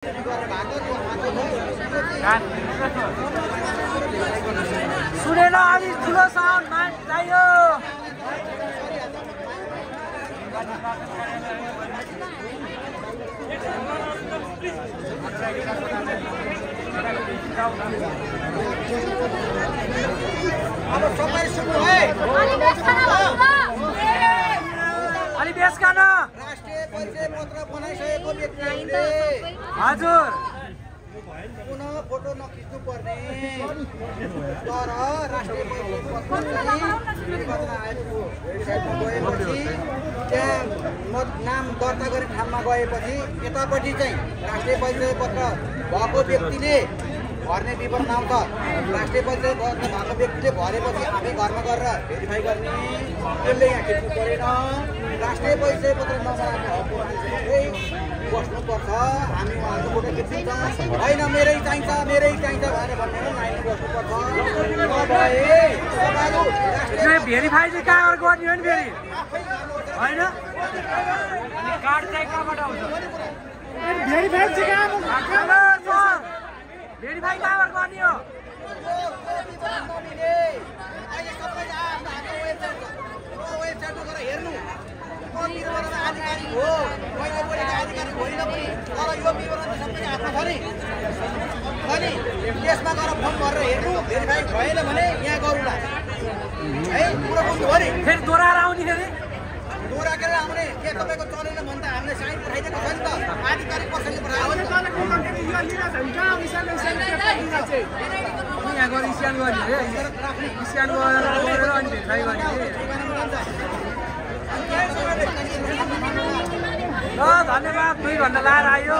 सुनेन अलि ठुलो साउन्ड चाहियो। अब सबै सुन्नु है। अलि बेस गर्न। राष्ट्रिय परिचय पत्र बनाइसकेको व्यक्तिले हजुर पुनः फोटो नखिच्नु पर्ने, तर राष्ट्रिय परिचय पत्र वेबसाइटमा गएपछि त्यहाँ नाम दर्ता गर्ने ठाउँमा गएपछि यतापट्टि चाहिँ राष्ट्रिय परिचय पत्र भएको व्यक्तिले भर्ने विवरण आउँछ। राष्ट्रिय परिचय पत्र भएको व्यक्तिले भरेपछि आफै घरमा गरेर भेरिफाई गर्ने, त्यसले यहाँ खिच्नु परेन। राष्ट्रिय परिचय पत्र नबनाएको मान्छे बस्नुपर्छ। हामी उहाँको फोटो खिचिन्छ, होइन मेरै चाहिन्छ भनेर भन्ने लाइनमा बस्नुपर्छ। भेरिफाई चाहिँ कहाँ गर्ने हो नि फेरि होइन? कार्ड चाहिँ कहाँबाट आउँछ? भेरिफाई कहाँबाट गर्ने हो? वेबसाइटमा गएर हेर्नु, आधिकारिक हो, मैले बोलेको आधिकारिक होइन पनि, तर यो विवरण सबै हातमा छ नि। अनि त्यसमा गएर फर्म भरेर हेर्नु, भेरिफाई भएन भने यहाँ गरौँला है। पुरो बुझ्नु हो नि। फेरि दोहोऱ्याएर आउने फेरि दोहोऱ्याएर आउने के तपाईँको चलेन भने त हामीले साइन पठाइदिएको छ नि त, आधिकारिक पर्सनले पठायो नि त। यहाँ गएर स्क्यान गर्ने रे, स्क्यान गरेर अनि भेरिफाई गर्ने ल। धन्यवाद, 2 घन्टा लाएर आयो।